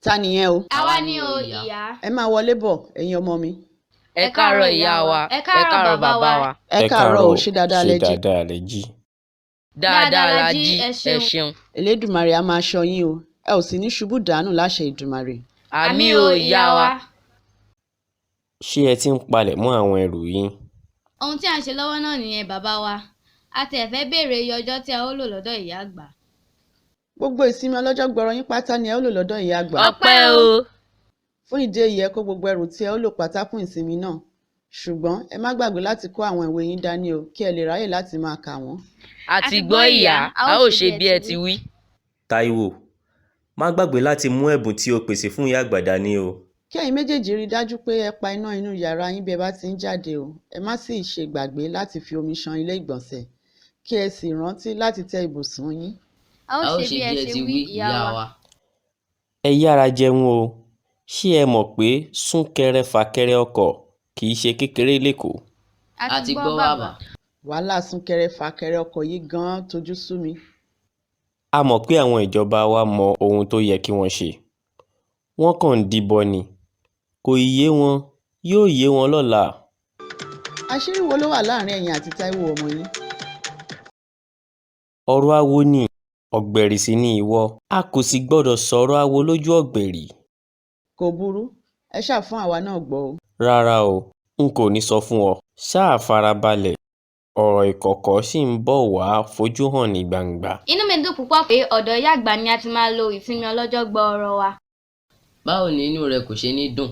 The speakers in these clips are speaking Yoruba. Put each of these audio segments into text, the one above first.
Ta nìyẹn o? Àwa ni o, ìyá. Ẹ máa wọlé bọ̀, ẹ̀yin ọmọ mi. Ẹ káàárọ̀ ìyá wa. Ẹ káàárọ̀ bàbá wa. Ẹ káàárọ̀ o, ṣé dáadáa lẹ ṣé jí? dáadáa lẹ jí? Dáadáa la jí, ẹ ẹ ṣeun. ṣeun. Elédùmarè á máa ṣọ́ yín o, ẹ ò sì ní ṣubú dànù láṣẹ Ìdùmarè. Àmín o, ìyá wa. Ṣé ẹ ti ń palẹ̀mọ́ àwọn ẹrù yín? Ohun tí à ń ṣe lọ́wọ́ náà nìyẹn, bàbá wa. A tiẹ̀ fẹ́ béèrè iye ọjọ́ tí a ó lò lọ́dọ̀ ìyá àgbà. Gbogbo ìsinmi ọlọ́jọ́ gbọọrọ yín pátá ni ẹ ó lò lọ́dọ̀ ìyá àgbà. Ọpẹ́ o. Fún ìdí èyí, ẹ kó gbogbo ẹrù tí ẹ ó lò pátá fún ìsinmi náà. Ṣùgbọ́n ẹ má gbàgbé láti kó àwọn ìwé yín dání o, kí ẹ lè ráyè láti máa kà wọ́n. A ti gbọ́ ìyá, a ó ṣe bí ẹ ti wí. Táíwò, má gbàgbé láti mú ẹ̀bùn tí o pèsè fún ìyá àgbà dání o. Kí ẹ̀yin méjèèjì rí i dájú pé ẹ pa iná inú yàrá yín bí ẹ bá ti ń jáde o. Ẹ má sì ṣe gbàgbé láti fi omi ṣan ilé ìgbọ̀nsẹ̀. Kí ẹ sì rántí láti tẹ́ ibùsùn yín. A ó ṣe bí ẹ ṣe wí, ìyá wa. Ẹ yára jẹun o, ṣé ẹ mọ̀ pé súnkẹrẹ-fàkẹrẹ ọkọ̀ kì í ṣe kékeré lékòó? A ti gbọ́ bàbá. Wàhálà súnkẹrẹ fàkẹrẹ ọkọ̀ yìí gan-an tojú sú mi. A mọ̀ pé àwọn ìjọba wa mọ ohun tó yẹ kí wọ́n ṣe, wọ́n kàn ń díbọ́n ni. Kò ì yé wọn, yóò yé wọn lọ́la. Àṣírí wo ló wà láàrin ẹ̀yin àti Táíwò ọmọ yín? Ọ̀rọ̀ awo ni, ọ̀gbẹ̀rì sì ni ìwọ, a kò sì gbọ́dọ̀ sọ̀rọ̀ awo lójú ọ̀gbẹ̀rì. Kò burú, ẹ ṣáà fún àwa náà gbọ́ o. Rárá o, n kò ní sọ fún ọ, ṣáà farabalẹ̀, ọ̀rọ̀ ìkọ̀kọ̀ ṣì ń bọ̀ wá fojú hàn ní gbangba. Inú mi dùn púpọ̀ pé ọ̀dọ̀ ìyá àgbà ni a ti máa lo ìsinmi ọlọ́jọ́ gbọọrọ wa. Báwo ni inú rẹ kò ṣe ní dùn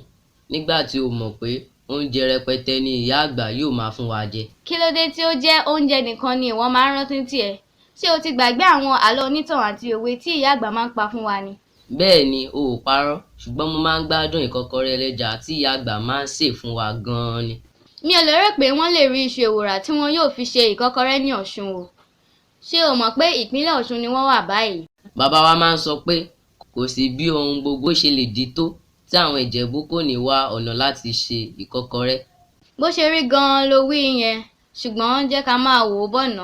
nígbà tí o mọ̀ pé oúnjẹ rẹpẹtẹ ni ìyá àgbà yóò máa fún wa jẹ? Kí ló dé tí ó jẹ́ oúnjẹ nìkan ni ìwọ máa ń rántí ní tiẹ̀? Ṣé o ti gbàgbé àwọn àlọ́ onítàn àti òwe tí ìyá àgbà máa ń pa fún wa ni? Bẹ́ẹ̀ ni, o ò parọ́, ṣùgbọ́n mo máa ń gbádùn ìkọ́kọrẹ́ ẹlẹ́ja tí ìyá àgbà máa ń sè fún wa gan-an ni. Mi ò lérò pé wọ́n lè rí iṣu ewùrà tí wọn yóò fi ṣe ìkọ́kọrẹ́ ní Ọ̀ṣun o. Ṣé o mọ̀ pé ìpínlẹ̀ Ọ̀ṣun ni wọ́n wà báyìí? Bàbá wa máa ń sọ pé kò sí bí ohun gbogbo ṣe lè di tó tí àwọn Ìjẹ̀bú kò ní wá ọ̀nà láti se ìkọ́kọrẹ́. Bó ṣe rí gan-an lo wí yẹn, ṣùgbọ́n jẹ́ ká máa wò ó bọ̀ ná.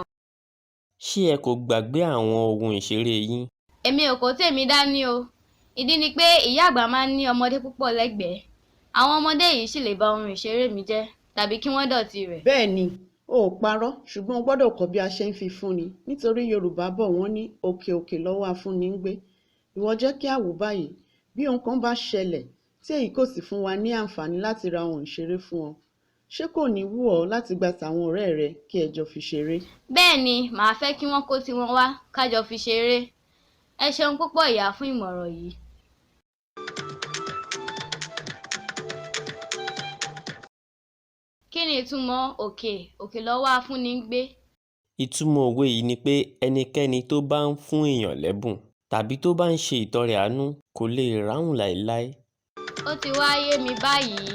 Ṣé ẹ kò gbàgbé àwọn ohun ìṣeré yín? Èmi ò kó tèmi dání o. Ìdí ni pé ìyá àgbà máa ń ní ọmọdé púpọ̀ lẹ́gbẹ̀ẹ́. Àwọn ọmọdé yìí sì lè ba ohun ìṣeré mi jẹ́ tàbí kí wọ́n dọ̀tí rẹ̀. Bẹ́ẹ̀ ni, o ò parọ́, ṣùgbọ́n o gbọ́dọ̀ kọ́ bí a ṣe ń fi fúnni nítorí Yorùbá bọ̀ wọ́n ní òkè òkè lọ́wọ́ afúnni ń gbé. Ìwọ jẹ́ kí á wò ó báyìí, bí ohun kan bá ṣẹlẹ̀ tí èyí kò sì fún wa ní àǹfààní láti ra ohun ìṣeré fún ọ, ṣé kò ní wù ọ́ láti gba tàwọn ọ̀rẹ́ rẹ kí ẹ jọ fi ṣeré? Bẹ́ẹ̀ ni, màá fẹ́ kí wọ́n kó tiwọn wá ká jọ fi ṣeré. Ẹ ṣeun púpọ̀ ìyá fún ìmọ̀ràn yìí. Kí ni ìtumọ̀ òkè òkè lọ́wọ́ afúnni ń gbé? Ìtumọ̀ òwe yìí ni pé ẹnikẹ́ni tó bá ń fún èèyàn lẹ́bùn tàbí tó bá ń ṣe ìtọrẹ àánú kò lè ráhùn láéláé. Ó ti wá yé mi báyìí,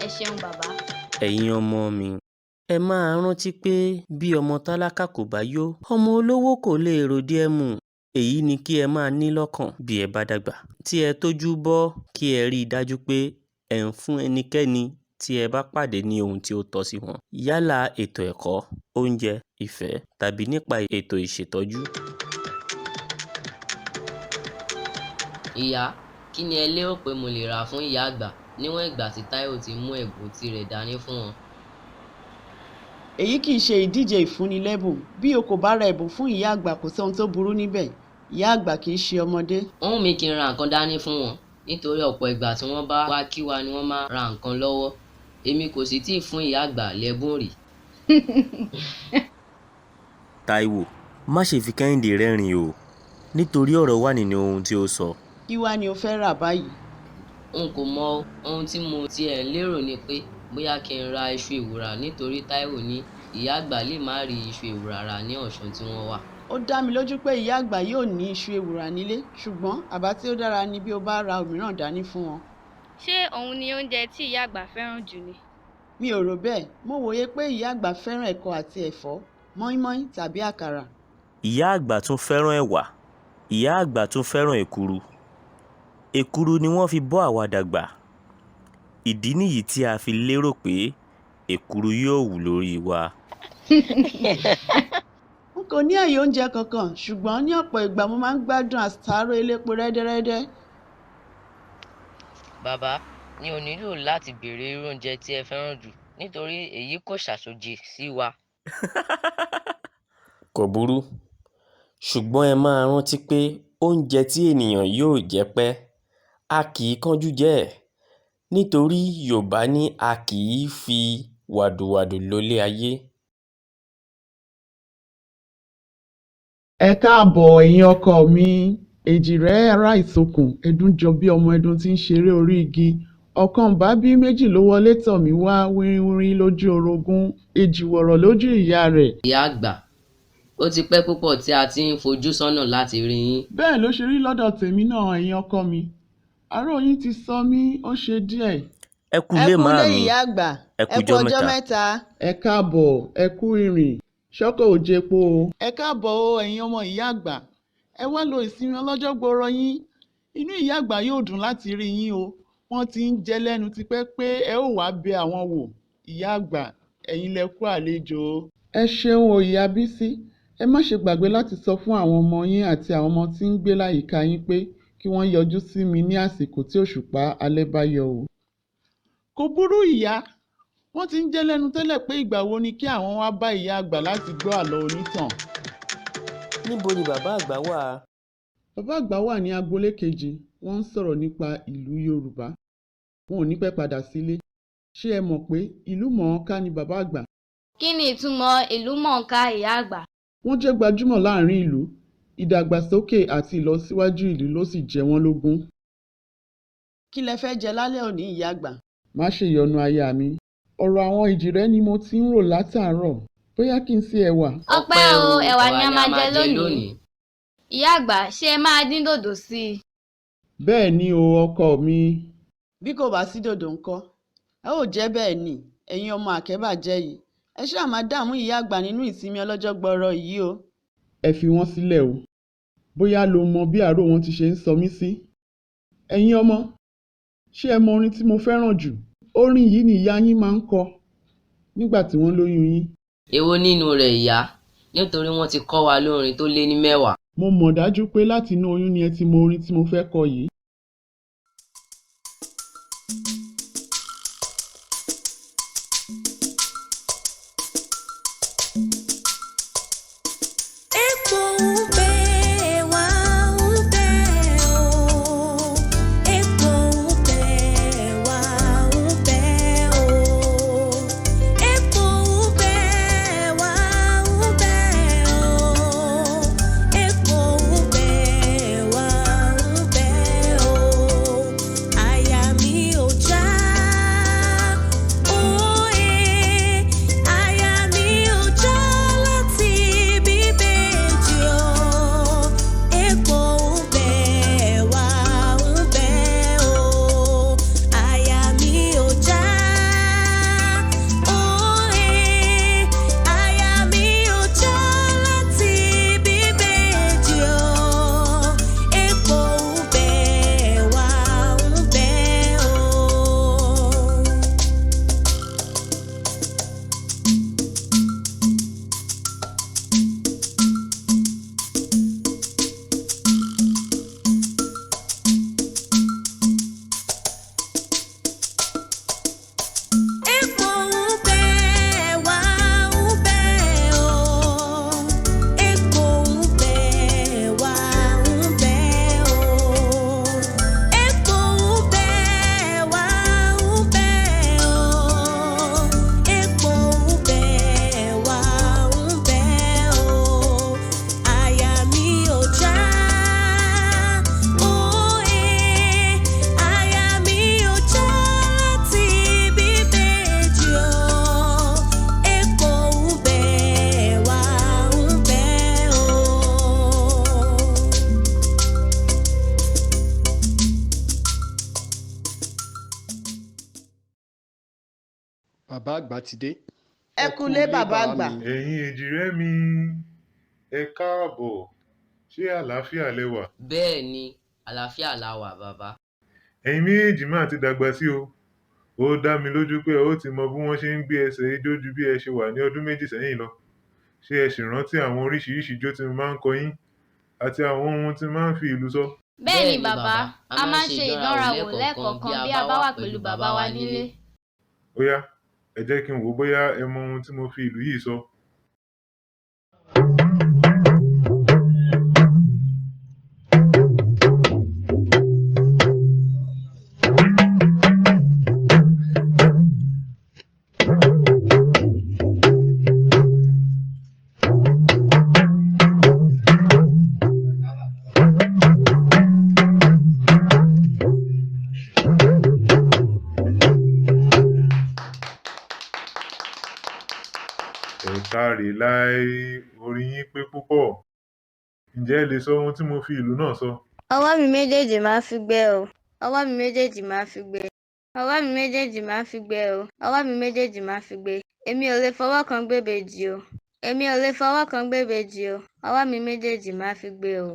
ẹ ṣeun bàbá. Ẹ̀yin ọmọ mi, ẹ máa rántí pé bí ọmọ tálákà kò bá yó, ọmọ olówó kò lè ròde ẹmu. Èyí ni kí ẹ máa ní lọ́kàn bí ẹ bá dàgbà. Tí ẹ tójú bọ́, kí ẹ rí i dájú pé ẹ̀ ń fún ẹnikẹ́ni tí ẹ bá pàdé ní ohun tí ó tọ́ sí wọn. Yálà ètò ẹ̀kọ́, oúnjẹ, ìfẹ́ tàbí nípa ètò ìṣètọ́jú. Ìyá, kí ni ẹ lérò pé mo lè rà fún ìyá àgbà níwọ̀n ìgbà tí Táíwò ti mú ẹ̀bùn tirẹ̀ dání fún wọn? Èyí kì í ṣe ìdíje ìfúnni lẹ́bùn. Bí o kò bá ra ẹ̀bùn fún ìyá àgbà, kò sí ohun tó burú níbẹ̀. Ìyá àgbà kì í ṣe ọmọdé. Ó wù mí kí n ra nǹkan dání fún wọn nítorí ọ̀pọ̀ ìgbà tí wọ́n bá wá kí wa ni wọ́n máa ń ra nǹkan lọ́wọ́. Èmi kò sì tíì fún ìyá àgbà lẹ́bùn rí. Táíwò, má ṣe fi Kẹ́hìndé rẹ́rìn-ín o, nítorí ọ̀rọ̀ wà nínú ohun tí ó sọ. Kí wá ni o fẹ́ rà báyìí? N kò mọ o, ohun tí mo tiẹ̀ ń lérò ni pé bóyá kí n ra iṣu ewùrà nítorí Táíwò ní ìyá àgbà lè má rí iṣu ewùrà rà ní Ọ̀ṣun tí wọ́n wà. Ó dá mi lójú pé ìyá àgbà yóò ní iṣu ewùrà nílé, ṣùgbọ́n àbá tí ó dára ni bí o bá ra òmíràn dání fún wọn. Ṣé òun ni oúnjẹ tí ìyá àgbà fẹ́ràn jù ni? Mi ò rò bẹ́ẹ̀, mo wòye pé ìyá àgbà fẹ́ràn ẹ̀kọ àti ẹ̀fọ́, mọ́ínmọ́ín tàbí àkàrà. Ìyá àgbà tún fẹ́ràn ẹ̀wà, ìyá àgbà tún fẹ́ràn èkuru. Èkuru ni wọ́n fi bọ́ àwa dàgbà. Ìdí nìyí tí a fi lérò pé èkuru yóò wù lórí wa. N kò ní ààyò oúnjẹ kankan, ṣùgbọ́n ní ọ̀pọ̀ ìgbà mo máa ń gbádùn àsáró elépo rẹ́dẹ́rẹ́dẹ́. Bàbá, mi ò nílò láti béèrè irú oúnjẹ tí ẹ fẹ́ràn jù nítorí èyí kò ṣàjòjì sí wa. Kò burú, ṣùgbọ́n ẹ máa rántí pé oúnjẹ tí ènìyàn yóò jẹ pẹ́, a kì í kánjú jẹ ẹ́, nítorí Yorùbá ní a kì í fi wàdùwàdù lọlé ayé. Ẹ káàbọ̀ ẹ̀yin ọkọ mi, èjìrẹ́ ará ìsokùn, ẹdún jọ bí ọmọ ẹdun tí ń ṣeré orí igi, ọ̀kan ǹ bá bí méjì ló wọlé tọ̀ mí wá, wìrìwìrì lójú orogún, èjìwọ̀rọ̀ lójú ìyá rẹ̀. Ìyá àgbà, ó ti pẹ́ púpọ̀ tí a ti ń fojú sọ́nà láti rí yín. Bẹ́ẹ̀ ló ṣe rí lọ́dọ̀ tèmi náà ẹ̀yin ọkọ mi, àárò yín ti sọ mí, ó ṣe díẹ̀. Ẹ kú ilé Ẹ kú ilé màámi, ìyá àgbà, ẹ ẹ kú kú ọjọ́ ọjọ́ mẹ́ta. mẹ́ta. Ẹ káàbọ̀, ẹ kú ìrìn, ṣọ́kọ̀ ò jẹpo o. Ẹ káàbọ̀ o ẹ̀yin ọmọ ìyá àgbà, ẹ wá lo ìsinmi ọlọ́jọ́ gbọọrọ yín, inú ìyá àgbà yóò dùn láti rí yín o, wọ́n ti ń jẹ lẹ́nu tipẹ́ pé ẹ ó wàá bẹ àwọn wò, ìyá àgbà, ẹ̀yin lẹ kú àlejò o. Ẹ ṣeun o ìyá Bísí, ẹ má ṣe gbàgbé láti sọ fún àwọn ọmọ yín àti àwọn ọmọ tí ń gbé láyìíká yín pé kí wọ́n yọjú sí mi ní àsìkò tí òṣùpá alẹ́ bá yọ o. Kò burú ìyá, wọ́n ti ń jẹ́ lẹ́nu tẹ́lẹ̀ pé ìgbà wo ni kí àwọn wá bá ìyá àgbà láti gbọ́ àlọ́ onítàn. Níbo ni bàbá àgbà wà? Bàbá àgbà wà ní agboolé kejì, wọ́n ń sọ̀rọ̀ nípa ìlú Yorùbá. Wọn ò ní pẹ́ padà sílé. Ṣé ẹ mọ̀ pé ìlú mọ̀ọ́ká ni bàbá àgbà? Kí ni ìtumọ̀ ìlú mọ̀ọ́ká ìyá àgbà? Wọ́n jẹ́ gbajúmọ̀ láàrin ìlú, ìdàgbàsókè àti ìlọsíwájú ìlú ló sì jẹ wọ́n lógún. Kí lẹ fẹ́ jẹ lálẹ́ òní ìyá àgbà? Má ṣèyọnu aya mi, ọ̀rọ̀ àwọn èjìrẹ́ ni mo ti ń rò látàárọ̀, bóyá kí n se ẹ̀wà. Ọpẹ́ o, ẹ̀wà ni a máa jẹ lónìí. Ìyá àgbà, ṣé ẹ máa dín dòdò sí i? Bẹ́ẹ̀ ni o ọkọ mi. Bí kò bá sí dòdò ńkọ́? Ẹ ó jẹ́ bẹ́ẹ̀ ni, ẹ̀yin ọmọ àkẹ́bàjẹ́ yìí, ẹ ṣáà má dààmú ìyá àgbà nínú ìsinmi ọlọ́jọ́ gbọọrọ yìí o. Ẹ fi wọ́n sílẹ̀ o, bóyá lo mọ bí àárò wọn ti ṣe ń sọ mí sí. Ẹ̀yin ọmọ, ṣé ẹ mọ orin tí mo fẹ́ràn jù? Orin yìí ni ìyá yín máa ń kọ nígbà tí wọ́n lóyún yín. Èwo nínú rẹ̀ ìyá? Nítorí wọ́n ti kọ́ wa lórin tó lé ní mẹ́wàá. Mo mọ̀ dájú pé láti inú oyún ni ẹ ti mọ orin tí mo fẹ́ kọ yìí. Epo ń bẹ, ẹ̀wà ń bẹ o. Epo ń bẹ, ẹ̀wà ń bẹ o. Epo ń bẹ, ẹ̀wà ń bẹ o. Epo ń bẹ, ẹ̀wà ń bẹ o. Àyà mi ò já, òye. Àyà mi ò já láti bíbèjì o. Epo ń bẹ, ẹ̀wà ń bẹ o. Àyà mi ò já, òye. Àyà mi ò já láti bíbèjì o. Epo ń bẹ, ẹ̀wà ń bẹ o. Epo ń bẹ, ẹ̀wà ń bẹ o. Epo ń bẹ, ẹ̀wà ń bẹ o. Epo ń bẹ, ẹ̀wà ń bẹ o. Epo ń bẹ, ẹ̀wà ń bẹ o. Àyà mi ò já, òye. Àyà mi ò já láti bíbèjì o. Epo ń bẹ, ẹ̀wà ń bẹ o. Bàbá àgbà ti dé. Ẹ kú ilé bàbá àgbà. Ẹ̀yin èjìrẹ́ mi, ẹ káàbọ̀, ṣé àlàáfíà lẹ wà? Bẹ́ẹ̀ ni, àlàáfíà la wà bàbá. Ẹ̀yin méjèèjì mà ti dàgbà sí o. Ó dá mi lójú pé ẹ ó ti mọ bí wọ́n ṣe ń gbé ẹsẹ̀ ijó ju bí ẹ ṣe wà ní ọdún méjì sẹ́yìn lọ. Ṣé ẹ sì rántí àwọn oríṣiríṣi ijó tí mo máa ń kọ yín àti àwọn ohun tí mo máa ń fi ìlù sọ? Bẹ́ẹ̀ ni bàbá, a máa ń ṣe ìdánrawò lẹ́ẹ̀kọ̀ọ̀kan bí a bá wà pẹ̀lú bàbá wa nílé. Ó yá, ẹ jẹ́ kí n wò bóyá ẹ mọ ohun tí mo fi ìlù yìí sọ. Ẹ káre láé, orí yín pé púpọ̀. Ǹjẹ́ ẹ lè sọ ohun tí mo fi ìlù náà sọ? Ọwọ́ mi méjèèjì màá fi gbé o. Ọwọ́ mi méjèèjì màá fi gbé. Ọwọ́ mi méjèèjì màá fi gbé o. Ọwọ́ mi méjèèjì màá fi gbé. Èmi ò lè fọwọ́ kan gbébejì o. Èmi ò lè fọwọ́ kan gbébejì o. Ọwọ́ mi méjèèjì màá fi gbé o.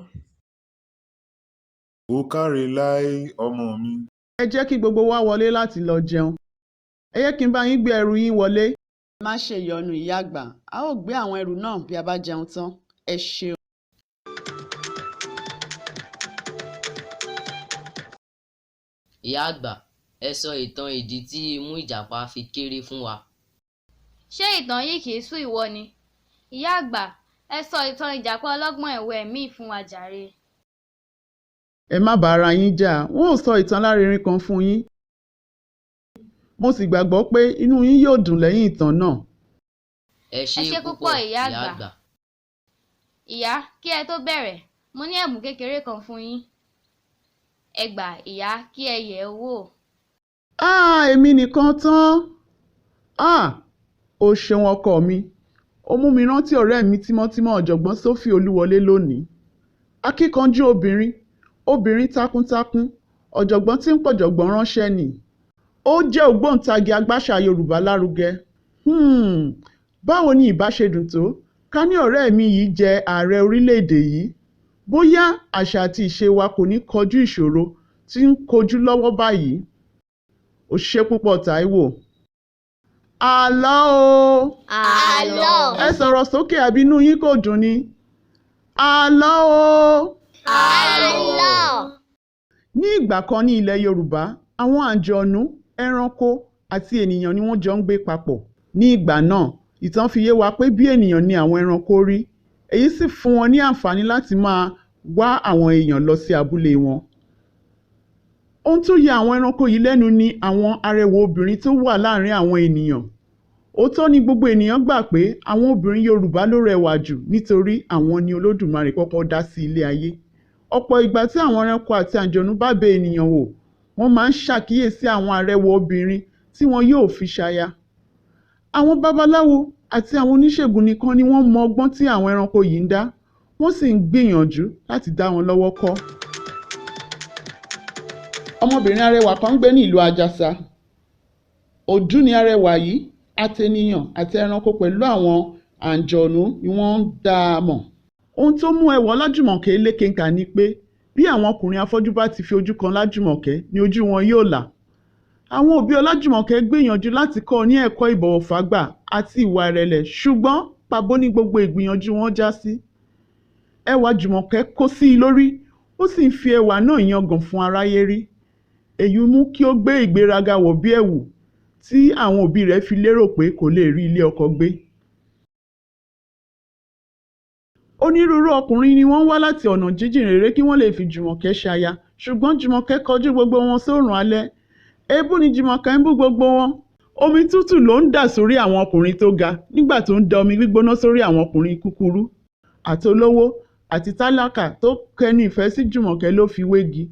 Ó káre láé ọmọ mi. Ẹ jẹ́ kí gbogbo wa wọlé láti lọ jẹun. Ẹ jẹ́ kí n bá yín gbé ẹrù yín wọlé. Ẹ má ṣe ìyọnu ìyá àgbà, a ó gbé àwọn ẹrù náà bí a bá jẹun tán. Ẹ ṣeun. Ìyá àgbà, ẹ sọ ìtàn ìdí tí imú ìjàpá fi kéré fún wa. Ṣé ìtàn yìí kìí sú ìwọ ni? Ìyá àgbà, ẹ sọ ìtàn ìjàpá ọlọ́gbọ́n ẹ̀wẹ́ míì fún wa jàre. Ẹ má bá ara yín jà, wọn ó sọ ìtàn alárinrin kan fún yín. Mo sì gbàgbọ́ pé inú yín yóò dùn lẹ́yìn ìtàn náà. Ẹ ṣé Ẹ ṣé púpọ̀ púpọ̀ ìyá ìyá àgbà. àgbà. Ìyá, kí ẹ tó bẹ̀rẹ̀, mo ní ẹ̀bùn kékeré kan fún yín. Ẹ gbà ìyá kí ẹ yẹ̀ ẹ́ wò. Áà, èmi nìkan tán. Áà, o ṣeun ọkọ mi. Ó mú mi rántí ọ̀rẹ́ mi tímọ́tímọ́ ọ̀jọ̀gbọ́n Sophie Olúwọlé lónìí. Akíkanjú obìnrin, obìnrin takuntakun, ọ̀jọ̀gbọ́n tí ń pọ̀jọ̀gbọ́n ránṣẹ́ ni. Ó jẹ́ ògbóǹtagì agbáṣà Yorùbá lárugẹ. Báwo ni ìbá ṣe dùn tó ká ní ọ̀rẹ́ mi yìí jẹ́ ààrẹ orílẹ̀-èdè yìí? Bóyá àṣà àti ìṣe wa kò ní kojú ìṣòro tí ń kojú lọ́wọ́ báyìí. O ṣé púpọ̀ Táíwò. Àlọ́ o! Àlọ́. Ẹ sọ̀rọ̀ sókè àbí inú yín kò dùn ni? Àlọ́ o! Àlọ́. Ní ìgbà kan ní ilẹ̀ Yorùbá, àwọn àǹjọ̀nú, ẹranko àti ènìyàn ni wọ́n jọ ń gbé papọ̀. Ní ìgbà náà, ìtàn fi yé wa pé bí ènìyàn ni àwọn ẹranko rí, èyí sì fún wọn ní àǹfààní láti máa wá àwọn èèyàn lọ sí abúlé wọn. Ohun tó ya àwọn ẹranko yìí lẹ́nu ni àwọn arẹwà obìnrin tó wà láàárín àwọn ènìyàn. Òótọ́ ni gbogbo ènìyàn gbà pé àwọn obìnrin Yorùbá ló rẹwà jù nítorí àwọn ni Olódùmarè kọ́kọ́ dá sí ilé ayé. Ọ̀pọ̀ ìgbà tí àwọn ẹranko àti àǹjọ̀nú bá bẹ ènìyàn wò, wọ́n máa ń ṣàkíyèsí àwọn arẹwà obìnrin tí wọn yóò fi ṣaya. Àwọn babaláwo àti àwọn oníṣègùn nìkan ni wọ́n mọ ọgbọ́n tí àwọn ẹranko yìí ń dá, wọ́n sì ń gbìyànjú láti dá wọn lọ́wọ́ kọ́. Ọmọbìnrin arẹwà kan ń gbé ní ìlú Àjàsà. Òdú ni arẹwà yìí, àtènìyàn àti ẹranko pẹ̀lú àwọn àǹjọ̀nú ni wọ́n ń dá a mọ̀. Ohun tó mú ẹwà Ọlájùmọ̀kẹ́ lékenkà ni pé bí àwọn ọkùnrin afọ́jú bá ti fi ojú kan Ọlájùmọ̀kẹ́ ni ojú wọn yóò là. Àwọn òbí Ọlájùmọ̀kẹ́ gbìyànjú láti kọ́ ọ ní ẹ̀kọ́ ìbọ̀wọ̀fágbà àti ìwà ìrẹ̀lẹ̀ ṣùgbọ́n pàbó ni gbogbo ìgbìyànjú wọn já sí. Ẹwà Jùmọ̀kẹ́ kó sí i lórí, ó sì ń fi ẹwà náà yangàn fún aráyé rí. Èyí mú kí ó gbé ìgbéraga wọ̀ bí ẹ̀wù tí àwọn òbí rẹ̀ fi lérò pé kò lè rí ilé ọkọ gbé. Onírúurú ọkùnrin ni wọ́n ń wá láti ọ̀nà jíjìn réré kí wọ́n lè fi Jùmọ̀kẹ́ ṣaya, ṣùgbọ́n Jùmọ̀kẹ́ kọjú gbogbo wọn sóòrùn alẹ́. Èébú ni Jùmọ̀kẹ́ ń bú gbogbo wọn. Omi tútù ló ń dà sórí àwọn ọkùnrin tó ga nígbà tó ń da omi gbígbóná sórí àwọn ọkùnrin kúkúrú. Àtolówó àti tálákà tó kẹnu ìfẹ́ sí Jùmọ̀kẹ́ ló fi wégi.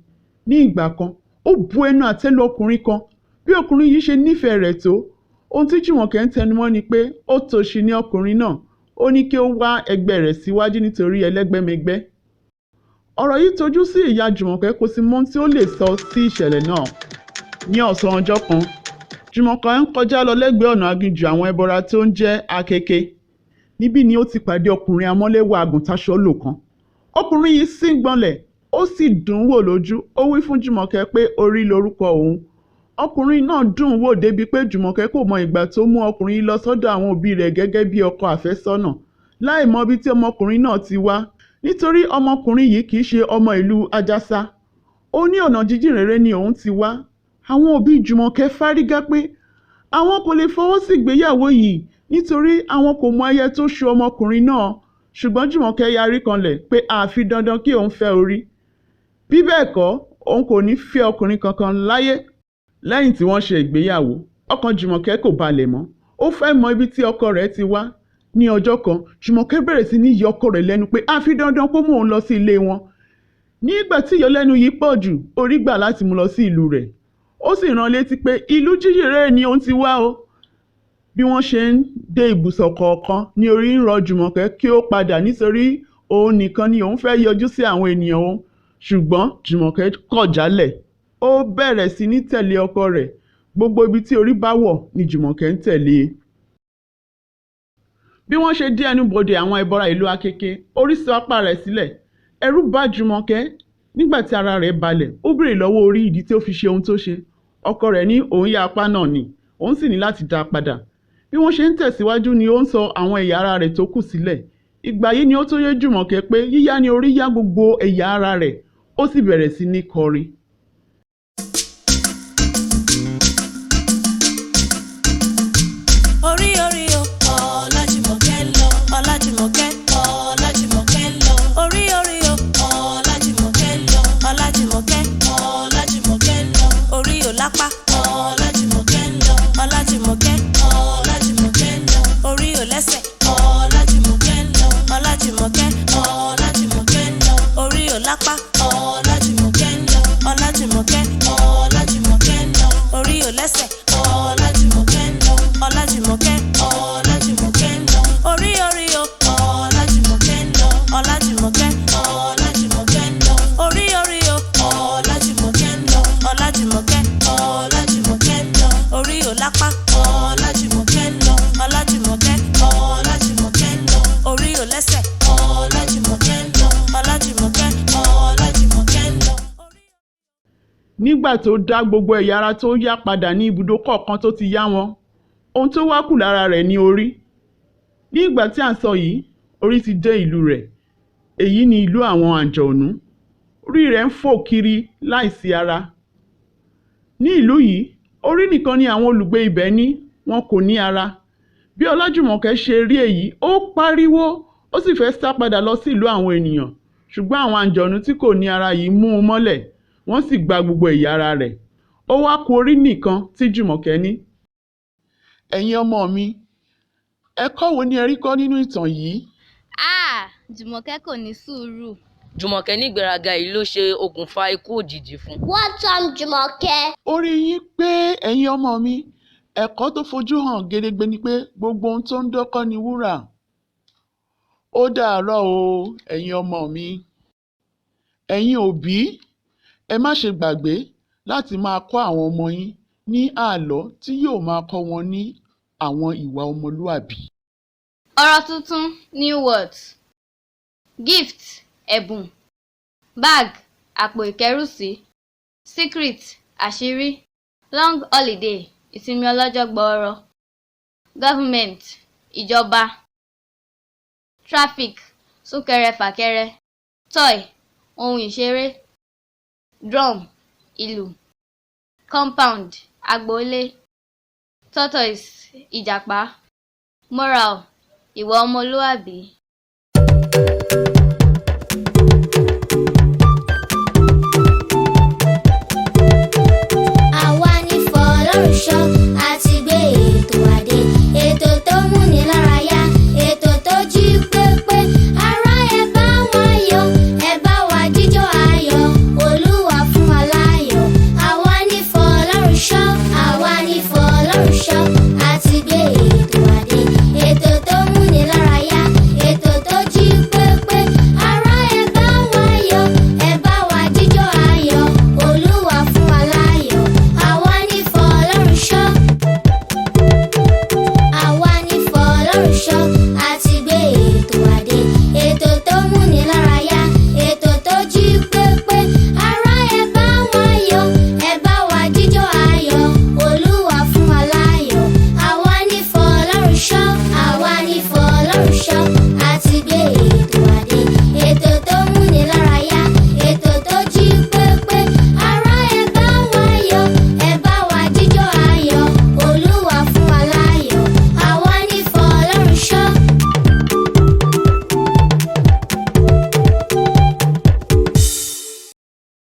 Ní ìgbà kan, ó bu ẹnu àtẹ́ lu ọkùnrin kan. Bí ọkùnrin yìí ṣe nífẹ̀ẹ́ rẹ̀ tó, ohun tí Jùmọ̀kẹ́ ń tẹnumọ́ ni pé ó tòṣì ni ọkùnrin náà, ó ní kí ó wá ẹgbẹ́ rẹ̀ síwájú nítorí ẹlẹ́gbẹ́mẹgbẹ́. Ọ̀rọ̀ yìí tojú sí ìyá Jùmọ̀kẹ́ kò sì mọ ohun tí ó lè sọ sí ìṣẹ̀lẹ̀ náà. Ní ọ̀sán ọjọ́ kan, Jùmọ̀kẹ́ ń kọjá lọ lẹ́gbẹ̀ẹ́ ọ̀nà aginjù àwọn ẹbọra tó ń jẹ́ Akeke. Níbí ni ó ti pàdé ọkùnrin amọ́lẹ́wà àgùntàṣọ́lò kan. Ọkùnrin yìí síngbọnlẹ̀, ó sì dùn ún wò lójú, ó wí fún Jùmọ̀kẹ́ pé orí lorúkọ òun. Ọkùnrin náà dùn ún wò débi pé Jùmọ̀kẹ́ kò mọ ìgbà tó mú ọkùnrin yìí lọ sọ́dọ̀ àwọn òbí rẹ̀ gẹ́gẹ́ bí ọkọ àfẹ́sọ́nà, láì mọ ibi tí ọmọkùnrin náà ti wá. Nítorí ọmọkùnrin yìí kì í ṣe ọmọ ìlú Àjàsà. Ó ní ọ̀nà jíjìn réré ni òun ti wá. Àwọn òbí Jùmọ̀kẹ́ fárígá pé àwọn kò lè fọwọ́ sí ìgbéyàwó yìí nítorí àwọn kò mọ ẹyẹ tó ṣu ọmọkùnrin náà. Ṣùgbọ́n Jùmọ̀kẹ́ yarí kanlẹ̀ pé àfi dandan kí òun fẹ́ Orí, bí bẹ́ẹ̀ kọ́ òun kò ní fẹ́ ọkùnrin kankan láyé. Lẹ́yìn tí wọ́n ṣe ìgbéyàwó, ọkàn Jùmọ̀kẹ́ kò balẹ̀ mọ́. Ó fẹ́ mọ ibi tí ọkọ rẹ̀ ti wá. Ní ọjọ́ kan, Jùmọ̀kẹ́ bẹ̀rẹ̀ sí ní yọ ọkọ rẹ̀ lẹ́nu pé àfi dandan kó mú òun lọ sí ilé wọn. Nígbà tí ìyọlẹ́nu yìí pọ̀ jù, Orí gbà láti mú lọ sí ìlú rẹ̀. Ó sì rán létí pé ìlú jíjìn réré ni òun ti wá o. Bí wọ́n ṣe ń dé ibùsọ̀ kọ̀ọ̀kan ní Orí ń rọ Jùmọ̀kẹ́ kí ó padà nítorí òun nìkan ni òun fẹ́ yọjú sí àwọn ènìyàn òun. Ṣùgbọ́n Jùmọ̀kẹ́ kọ̀ jálẹ̀. Ó bẹ̀rẹ̀ sí ní tẹ̀lé ọkọ rẹ̀. Gbogbo ibi tí Orí bá wọ̀ ni Jùmọ̀kẹ́ ń tẹ̀lé e. Bí wọ́n ṣe dé ẹnubodè àwọn ẹbọra ìlú Akéké, Orí sọ apá rẹ̀ sílẹ̀. Ẹ̀rù bà Jùmọ̀kẹ́. Nígbà tí ara rẹ̀ balẹ̀, ó béèrè lọ́wọ́ Orí ìdí tí ó fi ṣe ohun tó ṣe. Ọkọ rẹ̀ ní òun yá apá náà ni, òun sì ní láti dá a padà. Bí wọ́n ṣe ń tẹ̀síwájú ni ó ń sọ àwọn ẹ̀yà ara rẹ̀ tó kù sílẹ̀. Ìgbà yìí ni ó tó yé Jùmọ̀kẹ́ pé yíyá ni Orí yá gbogbo ẹ̀yà ara rẹ̀. Ó sì bẹ̀rẹ̀ sí ní kọrin. Orí orí o, Ọlájùmọ̀kẹ́ lọ, Ọlájùmọ̀kẹ́, Ọlájùmọ̀kẹ́ lọ. Orí orí o, Ọlájùmọ̀kẹ́ lọ, Ọlájùmọ̀kẹ́, Ọlájùmọ̀kẹ́ lọ. Orí ò lápá, Ọlájùmọ̀kẹ́ lọ, Ọlájùmọ̀kẹ́, Ọlájùmọ̀kẹ́ lọ. Orí ò lẹ́sẹ̀, Ọlájùmọ̀kẹ́ lọ, Ọlájùmọ̀kẹ́, Ọlájùmọ̀kẹ́ lọ. Orí ò lápá, Ọlájùmọ̀kẹ́ lọ, Ọlájùmọ̀kẹ́, Ọlájùmọ̀kẹ́ lọ. Orí ò lẹ́sẹ̀, Ọlájùmọ̀kẹ́ lọ, Ọlájùmọ̀kẹ́, Ọlájùmọ̀kẹ́ lọ. Orí orí o, Ọlájùmọ̀kẹ́ lọ, Ọlájùmọ̀kẹ́, Ọlájùmọ̀kẹ́ lọ. Orí orí o, Ọlájùmọ̀kẹ́ lọ, Ọlájùmọ̀kẹ́, Ọlájùmọ̀kẹ́ lọ. Orí ò lápá, Ọlájùmọ̀kẹ́ lọ, Ọlájùmọ̀kẹ́, Ọlájùmọ̀kẹ́ lọ. Orí ò lẹ́sẹ̀, Ọlájùmọ̀kẹ́ lọ, Ọlájùmọ̀kẹ́, Ọlájùmọ̀kẹ́ lọ. Nígbà tó dá gbogbo ẹ̀yà ara tó yá padà ní ibùdó kọ̀ọ̀kan tó ti yá wọn, ohun tó wá kù lára rẹ̀ ni orí. Ní ìgbà tí à ń sọ yìí, Orí ti dé ìlú rẹ̀. Èyí ni ìlú àwọn àǹjọ̀nú. Orí rẹ̀ ń fò kiri láìsí ara. Ní ìlú yìí, orí nìkan ni àwọn olùgbé ibẹ̀ ní, wọn kò ní ara. Bí Ọlájùmọ̀kẹ́ ṣe rí èyí, ó pariwo, ó sì fẹ́ sá padà lọ sí ìlú àwọn ènìyàn. Ṣùgbọ́n àwọn àǹjọ̀nú tí kò ní ara yìí mú un mọ́lẹ̀, wọ́n sì gba gbogbo ẹ̀yà ara rẹ̀. Ó wá ku orí nìkan tí Jùmọ̀kẹ́ ní. Ẹ̀yin ọmọ mi, ẹ̀kọ́ wo ni ẹ rí kọ́ nínú ìtàn yìí? Áà! Jùmọ̀kẹ́ kò ní sùúrù. Jùmọ̀kẹ́ ní ìgbéraga yìí ló ṣe okùnfà ikú òjijì fún. Well done, Jùmọ̀kẹ́. Orí yín pé, ẹ̀yin ọmọ mi. Ẹ̀kọ́ tó fojú hàn gedegbe ni pé gbogbo ohun tó ń dán kọ́ ni wúrà. Ó dàárọ̀ o, ẹ̀yin ọmọ mi. Ẹ̀yin òbí, ẹ má ṣe gbàgbé láti máa kọ́ àwọn ọmọ yín ní àlọ́ tí yóò máa kọ́ wọn ní àwọn ìwà ọmọlúàbí. Ọ̀rọ̀ tuntun, new words. Gift, ẹ̀bùn. Bag, àpò ìkẹ́rùsí. Secret, àṣírí. Long holiday, ìsinmi ọlọ́jọ́ gbọọrọ. Government, ìjọba. Traffic, súnkẹrẹ-fàkẹrẹ. Toy, ohun ìṣeré. Drum, ìlù. Compound, agboolé. Tortoise, ìjàpá. Moral, ìwà ọmọlúàbí.